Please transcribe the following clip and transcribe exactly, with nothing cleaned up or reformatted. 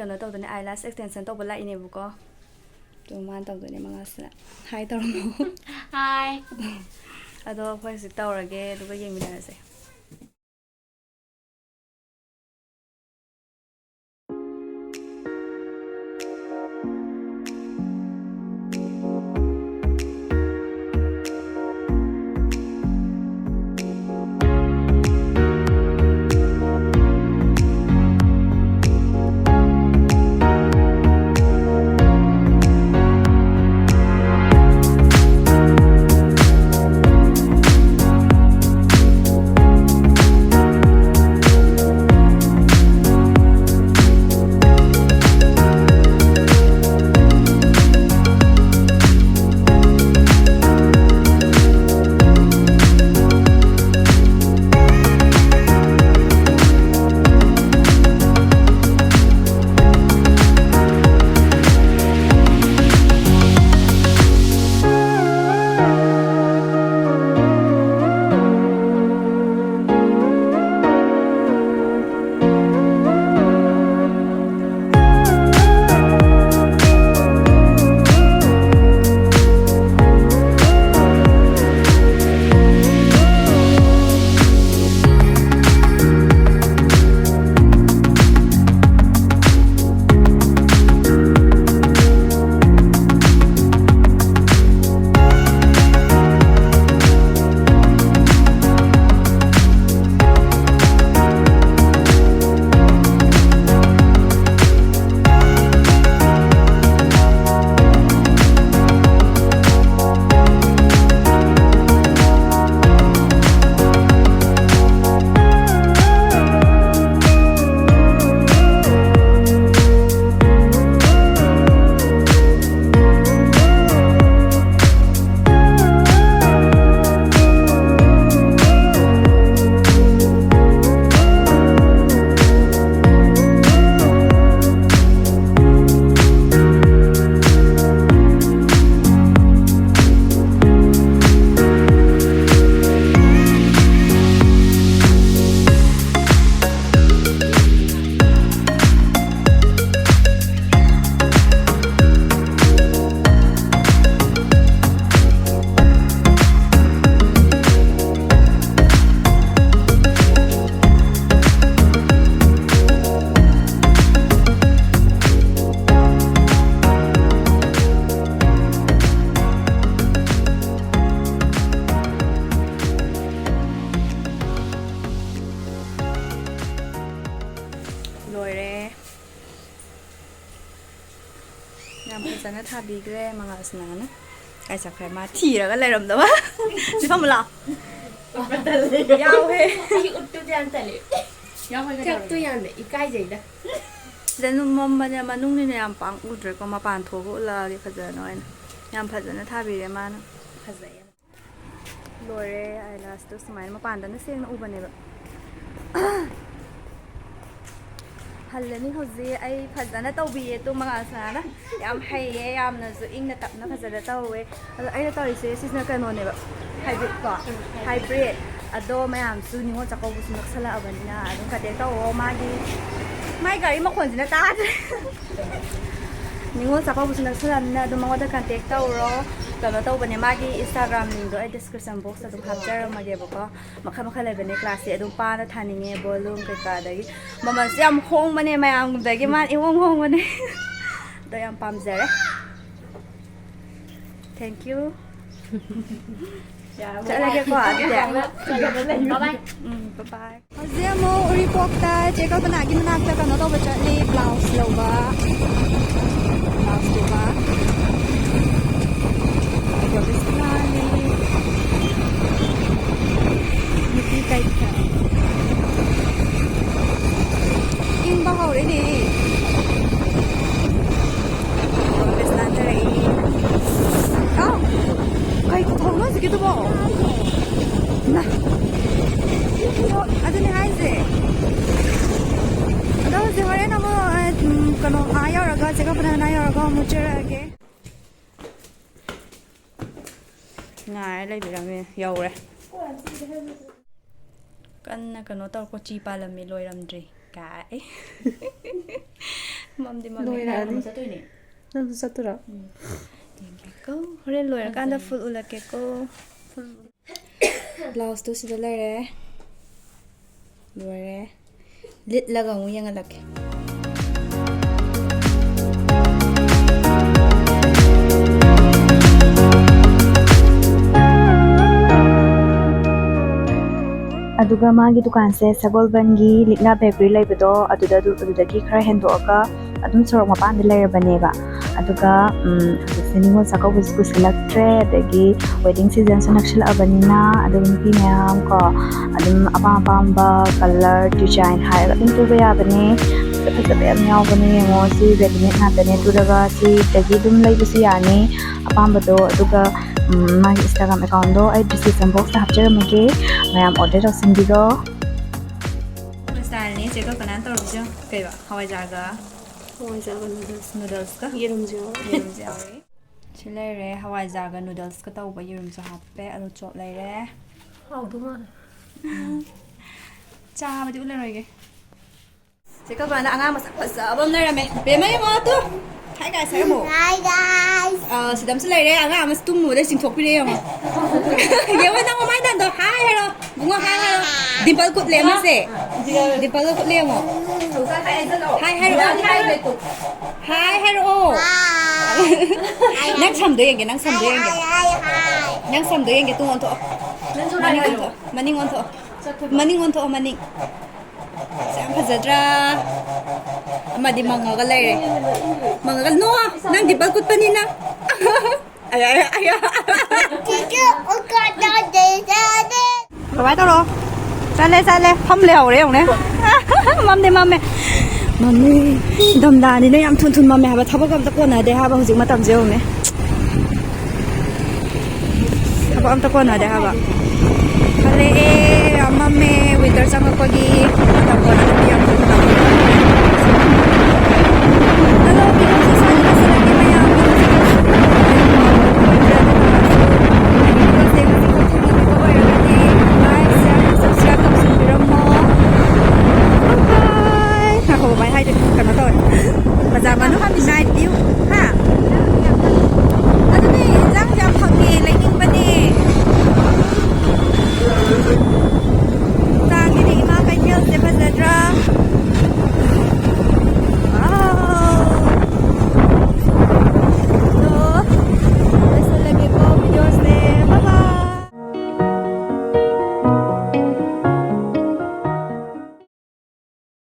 ꯀꯩꯅꯣ ꯇꯧꯗꯣꯏꯅꯦ, eyelash extension ꯇꯧꯕ ꯂꯥꯛꯏꯅꯦꯕꯀꯣ꯫ ꯑꯗꯣ ꯃꯥꯅ ꯇꯧꯗꯣꯏꯅꯦ ꯃꯉꯥꯁꯤꯅ꯫ Hi ꯇꯧꯔꯝꯃꯣ꯫ Hi. ꯑꯗꯣ ꯑꯩꯈꯣꯏ ꯍꯧꯖꯤꯛ ꯇꯧꯔꯒꯦ, ꯑꯗꯨꯒ ꯌꯦꯡꯃꯤꯟꯅꯔꯁꯦ꯫ ꯐꯖꯅ ꯊꯥꯕꯤꯈ꯭ꯔꯦ ꯃꯉꯥꯜꯁꯅꯥꯅ꯫ ꯀꯥꯏ ꯆꯠꯈ꯭ꯔꯦ? ꯃꯥ ꯊꯤꯔꯒ ꯂꯩꯔꯝꯗꯕ꯫ ꯁꯤ ꯐꯝꯃꯨ ꯂꯥꯎ꯫ ꯌꯥꯎꯍꯦ꯫ ꯑꯩ ꯎꯠꯇꯨꯗꯤ ꯌꯥꯝ ꯇꯜꯂꯦ꯫ ꯌꯥꯎꯍꯦ꯫ ꯆꯠꯇꯨ ꯌꯥꯝꯅ ꯏꯀꯥꯏꯖꯩꯗ꯫ ꯁꯤꯗ ꯅꯨꯡ ꯃꯝꯕꯅꯦ, ꯃꯅꯨꯡꯅꯤꯅ ꯌꯥꯝ ꯄꯥꯛ ꯎꯗ꯭ꯔꯦꯀꯣ, ꯃꯄꯥꯟ ꯊꯣꯛꯑꯒ ꯎꯠꯂꯛꯑꯒꯦ ꯐꯖꯅ ꯑꯣꯏꯅ꯫ ꯌꯥꯝ ꯐꯖꯅ ꯊꯥꯕꯤꯔꯦ ꯃꯥꯅ꯫ ꯐꯖꯩꯌꯦ꯫ ꯂꯣꯏꯔꯦ ꯑꯥꯏꯂꯥꯁꯇꯣ ꯁꯨꯃꯥꯏꯅ ꯃꯄꯥꯟꯗꯅ ꯁꯦꯡꯅ ꯎꯕꯅꯦꯕ꯫ ꯍꯜꯂꯅꯤ ꯍꯧꯖꯤꯛ꯫ ꯑꯩ ꯐꯖꯅ ꯇꯧꯕꯤꯌꯦ ꯇꯨ ꯃꯉꯥꯜꯁꯅꯥꯅ꯫ ꯌꯥꯝ ꯍꯩꯌꯦ, ꯌꯥꯝꯅꯁꯨ ꯏꯪꯅ ꯇꯞꯅ ꯐꯖꯅ ꯇꯧꯋꯦ꯫ ꯑꯗꯣ ꯑꯩꯅ ꯇꯧꯔꯤꯁꯦ ꯁꯤꯁꯤꯅ ꯀꯩꯅꯣꯅꯦꯕ, ꯍꯥꯏꯕ꯭ꯔꯤꯠꯀꯣ, ꯍꯥꯏꯕ꯭ꯔꯤꯠ꯫ ꯑꯗꯣ ꯃꯌꯥꯝꯁꯨ ꯅꯤꯉꯣꯜ ꯆꯥꯛꯀꯧꯕꯁꯨ ꯅꯛꯁꯜꯂꯛꯑꯕꯅꯤꯅ ꯑꯗꯨꯝ ꯀꯟꯇꯦꯛ ꯇꯧꯑꯣ꯫ ꯃꯥꯒꯤ, ꯃꯥꯏ ꯒꯥꯔꯤ ꯃꯈꯣꯟꯁꯤꯅ ꯇꯥꯗ꯭ꯔꯦ꯫ ꯅꯤꯉꯣꯜ ꯆꯥꯛꯀꯧꯕꯁꯨ ꯅꯛꯁꯜꯂꯛꯑꯕꯅꯤꯅ ꯑꯗꯨꯝ ꯃꯉꯣꯟꯗ ꯀꯟꯇꯦꯛ ꯇꯧꯔꯣ꯫ ꯀꯩꯅꯣ ꯇꯧꯕꯅꯦ, ꯃꯥꯒꯤ Instagram ꯂꯤꯡꯗꯣ ꯑꯩ description box ꯑꯗꯨꯝ ꯍꯥꯞꯆꯔꯝꯃꯒꯦꯕꯀꯣ꯫ ꯃꯈꯜ ꯃꯈꯜ ꯂꯩꯕꯅꯦ ꯀ꯭ꯂꯥꯁꯁꯦ꯫ ꯑꯗꯨꯝ ꯄꯥꯅ ꯊꯥꯅꯤꯡꯉꯦ, ꯕꯣꯂꯨꯝ ꯀꯩꯀꯥꯗꯒꯤ꯫ ꯃꯃꯜꯁꯨ ꯌꯥꯝ ꯍꯣꯡꯕꯅꯦ, ꯃꯌꯥꯝꯗꯒꯤ ꯃꯥꯅ ꯏꯍꯣꯡ ꯍꯣꯡꯕꯅꯦ꯫ ꯑꯗꯣ ꯌꯥꯝ ꯄꯥꯝꯖꯔꯦ꯫ Thank you꯫ ꯆꯠꯂꯒꯦꯀꯣ ꯑꯗꯨꯗꯤ꯫ Bye bye꯫ ꯎꯝ, bye bye꯫ ꯍꯧꯖꯤꯛ ꯑꯃꯨꯛ ꯎꯔꯤꯄꯣꯛꯇ ꯆꯦ ꯀꯜꯄꯅꯥꯒꯤ ꯃꯅꯥꯛꯇ ꯀꯩꯅꯣ ꯇꯧꯕ ꯆꯠꯂꯤ, ꯕ꯭ꯂꯥꯎꯁ ꯂꯧꯕ꯫ ꯕ꯭ꯂꯥꯎꯁ ꯂꯧꯕ꯫ ꯑꯩꯈꯣꯏ ꯕꯤꯁꯅꯥꯅꯤ꯫ ꯅꯨꯄꯤ ꯀꯩꯊꯦꯜ꯫ ꯏꯪꯕ ꯍꯧꯔꯦꯅꯦ꯫ ꯕꯤꯁꯅꯥ ꯊꯥꯔꯛꯏ꯫ ꯑꯥꯎ! ꯀꯩ ꯈꯨꯊꯧꯅꯣ ꯍꯧꯖꯤꯛꯀꯤꯗꯨꯕꯣ? ꯏꯃꯥ! ꯑꯗꯨꯅꯦ ꯍꯥꯏꯁꯦ꯫ ꯑꯗꯣ ꯍꯧꯖꯤꯛ ꯍꯣꯔꯦꯟ ꯑꯃꯨꯛ, ꯑ, ꯎꯝ, ꯀꯩꯅꯣ, ꯑꯥ ꯌꯧꯔꯒ, ꯆꯦ ꯀꯜꯄꯅꯥ ꯑꯥ ꯌꯧꯔꯒ ꯑꯃꯨꯛ ꯆꯦꯔꯛꯑꯒꯦ꯫ ꯉꯥꯏꯔ ꯂꯩꯕꯤꯔꯝꯃꯦ꯫ ꯌꯧꯔꯦ꯫ ꯀꯟꯅ ꯀꯩꯅꯣ ꯇꯧꯔ ꯀꯣꯆꯤ ꯄꯥꯜꯂꯝꯃꯤ, ꯂꯣꯏꯔꯝꯗ꯭ꯔꯤ꯫ ꯀꯥꯏ꯫ ꯃꯝꯗꯤ ꯃꯝꯃꯦ꯫ ꯂꯣꯏꯔꯛꯑꯅꯤ꯫ ꯆꯠꯇꯣꯏꯅꯦ꯫ ꯅꯪꯁꯨ ꯆꯠꯇꯣꯏꯔꯣ? ꯎꯝ꯫ ꯌꯦꯡꯒꯦꯀꯣ꯫ ꯍꯣꯔꯦꯟ ꯂꯣꯏꯔꯀꯥꯟꯗ ꯐꯖꯩ꯫ Full ꯎꯠꯂꯛꯀꯦꯀꯣ꯫ Full꯫ ꯕ꯭ꯂꯥꯎꯁꯇꯨ ꯁꯤꯗ ꯂꯩꯔꯦ꯫ ꯂꯣꯏꯔꯦ꯫ ꯂꯤꯠꯂꯒ ꯑꯃꯨꯛ ꯌꯦꯡꯍꯜꯂꯛꯀꯦ꯫ ꯑꯗꯨꯒ ꯃꯥꯒꯤ ꯗꯨꯀꯥꯟꯁꯦ ꯁꯒꯣꯜꯕꯟꯒꯤ ꯂꯤꯛꯂꯥ ꯕꯦꯀꯔꯤ ꯂꯩꯕꯗꯣ ꯑꯗꯨꯗ, ꯑꯗꯨ, ꯑꯗꯨꯗꯒꯤ ꯈꯔ ꯍꯦꯟꯗꯣꯛꯑꯒ ꯑꯗꯨꯝ ꯁꯣꯔꯣꯛ ꯃꯄꯥꯟꯗ ꯂꯩꯔꯕꯅꯦꯕ꯫ ꯑꯗꯨꯒ ꯎꯝ, ꯍꯧꯖꯤꯛꯁꯦ ꯅꯤꯉꯣꯜ ꯆꯥꯛꯀꯧꯕꯁꯨ ꯀꯨꯏꯁꯜꯂꯛꯇ꯭ꯔꯦ, ꯑꯗꯒꯤ ꯋꯦꯗꯤꯡ ꯁꯤꯖꯟꯁꯨ ꯅꯛꯁꯤꯜꯂꯛꯑꯕꯅꯤꯅ, ꯑꯗꯨꯒ ꯅꯨꯄꯤ ꯃꯌꯥꯝ ꯀꯣ, ꯑꯗꯨꯝ ꯑꯄꯥꯝ ꯑꯄꯥꯝꯕ ꯀꯂꯔ ꯗꯤꯖꯥꯏꯟ ꯍꯥꯏꯔꯒ ꯑꯗꯨꯝ ꯇꯨꯕ ꯌꯥꯕꯅꯦ꯫ ꯐꯖ ꯐꯖꯕ ꯌꯥꯝ ꯌꯥꯎꯕꯅꯦ꯫ ꯌꯦꯡꯉꯣ, ꯁꯤ ꯔꯦꯗꯤꯃꯦꯗ ꯉꯥꯛꯇꯅꯦ, ꯇꯨꯔꯒ ꯁꯤꯗꯒꯤ ꯑꯗꯨꯝ ꯂꯩꯕꯁꯨ ꯌꯥꯅꯤ ꯑꯄꯥꯝꯕꯗꯣ꯫ ꯑꯗꯨꯒ ꯎꯝ, ꯃꯥꯒꯤ ꯏꯟꯁꯇꯥꯒ꯭ꯔꯥꯝ ꯑꯦꯀꯥꯎꯟꯗꯣ ꯑꯩ ꯗꯤꯁꯀ꯭ꯔꯤꯞꯁꯟ ꯕꯣꯛꯁꯇ ꯍꯥꯞꯆꯔꯝꯃꯒꯦ, ꯃꯌꯥꯝ ꯑꯣꯔꯗꯔ ꯇꯧꯁꯤꯟꯕꯤꯔꯣ꯫ ꯁ꯭ꯇꯥꯏꯜꯅꯤ ꯆꯦ ꯀꯜꯄꯅꯥꯅ ꯇꯧꯔꯤꯁꯦ꯫ ꯀꯩꯕ? ꯍꯋꯥꯏꯖꯥꯔꯒ ꯍꯋꯥꯏꯖꯥꯔꯒ ꯅꯨꯗꯜꯁ꯫ ꯅꯨꯗꯜꯁꯀ? ꯌꯦꯔꯨꯝꯁꯨ ꯌꯥꯎꯋꯦ꯫ ꯌꯦꯔꯨꯝꯁꯨ ꯌꯥꯎꯋꯦ꯫ ꯁꯤ ꯂꯩꯔꯦ, ꯍꯋꯥꯏꯖꯥꯔꯒ ꯅꯨꯗꯜꯁꯀ ꯇꯧꯕ ꯌꯦꯔꯨꯝꯁꯨ ꯍꯥꯞꯄꯦ, ꯑꯂꯨ ꯆꯣꯞ ꯂꯩꯔꯦ꯫ ꯍꯥꯎꯗꯧ ꯃꯥꯜꯂꯦ꯫ ꯆꯥꯕꯗꯤ ꯎꯠꯂꯔꯣꯏꯒꯦ꯫ ꯆꯦ ꯀꯜꯄꯅꯥ ꯑꯉꯥꯡ ꯃꯁꯛ ꯐꯖꯕ ꯑꯃ ꯂꯩꯔꯝꯃꯦ꯫ ꯕꯦꯝꯃ ꯌꯦꯡꯉꯣ ꯑꯗꯨ꯫ Hi guys ꯍꯥꯏꯔꯝꯃꯣ꯫ Hi guys꯫ ꯑꯥ, ꯁꯤꯗ ꯑꯃꯁꯨ ꯂꯩꯔꯦ, ꯑꯉꯥꯡ ꯑꯃꯁꯨ ꯇꯨꯝꯃꯨꯕꯗꯩ ꯆꯤꯡꯊꯣꯛꯄꯤꯔꯦ ꯌꯦꯡꯉꯣ꯫ ꯌꯦꯡꯉꯣ ꯅꯪ ꯃꯃꯥꯏ ꯅꯥꯟꯗꯣ꯫ Hi ꯍꯥꯏꯔꯣ꯫ ꯕꯨꯡꯉꯣ hi ꯍꯥꯏꯔꯣ꯫ ꯗꯤꯝꯄꯜ ꯀꯨꯠꯂꯦ ꯑꯃꯁꯦ꯫ ꯗꯤꯝꯄꯜꯒ ꯀꯨꯠꯂꯦ ꯌꯦꯡꯉꯣ꯫ Hi ꯍꯥꯏꯔꯛꯑꯣ꯫ Hi ꯍꯥꯏꯔꯛꯑꯣ꯫ Hi꯫ ꯅꯪ ꯁꯝꯗꯣ ꯌꯦꯡꯒꯦ, ꯅꯪ ꯁꯝꯗꯣ ꯌꯦꯡꯒꯦ꯫ Hi, hi, hi꯫ ꯅꯪ ꯁꯝꯗꯣ ꯌꯦꯡꯒꯦ, ꯇꯨꯡ ꯑꯣꯟꯊꯣꯛꯑꯣ꯫ ꯃꯅꯤꯡ ꯑꯣꯟꯊꯣꯛꯑꯣ, ꯃꯅꯤꯡ ꯑꯣꯟꯊꯣꯛꯑꯣ꯫ ꯃꯅꯤꯡ ꯑꯣꯟꯊꯣꯛꯑꯣ, ꯃꯅꯤꯡ꯫ ꯁꯤ ꯌꯥꯝ ꯐꯖꯗ꯭ꯔꯥ? ꯑꯃꯗꯤ ꯃꯪꯉꯒ ꯂꯩꯔꯦ꯫ ꯃꯪꯉꯒ, ꯅꯣ! ꯅꯪ ꯗꯤꯝꯄꯜ ꯀꯨꯠꯄꯅꯤꯅ꯫ ꯑꯌꯥ, ꯑꯌꯥ, ꯑꯌꯥ꯫ ꯆꯤꯆꯦ, ꯑꯣꯀꯥꯗ ꯆꯠꯂꯦ꯫ ꯀꯃꯥꯏꯅ ꯇꯧꯔꯣ? ꯆꯠꯂꯦ, ꯆꯠꯂꯦ꯫ ꯐꯝ ꯂꯩꯍꯧꯔꯦ ꯌꯦꯡꯉꯨꯅꯦ꯫ ꯃꯝꯗꯤ ꯃꯝꯃꯦ꯫ ꯃꯝꯃꯦ꯫ ꯏꯪꯊꯝꯊꯥꯅꯤꯅ ꯌꯥꯝ ꯊꯨ ꯊꯨꯅ ꯃꯝꯃꯦ ꯍꯥꯏꯕ꯫ ꯊꯕꯛ ꯑꯝꯇ ꯀꯣꯟꯅꯗꯦ ꯍꯥꯏꯕ ꯍꯧꯖꯤꯛ ꯃꯇꯝꯁꯦ ꯌꯦꯡꯉꯨꯅꯦ꯫ ꯊꯕꯛ ꯑꯝꯇ ꯀꯣꯟꯅꯗꯦ ꯍꯥꯏꯕ꯫ ꯍꯜꯂꯛꯑꯦ, ꯌꯥꯝ ꯃꯝꯃꯦ, ꯋꯤꯟꯇꯔ ꯆꯪꯉꯛꯄꯒꯤ ꯃꯇꯝ ꯀꯣꯟꯅꯗꯕꯤ ꯌꯥꯝ ꯊꯨꯅ ꯇꯧꯔꯦ꯫ ꯍꯜꯂꯣ, ꯀꯩꯅꯣꯁꯦ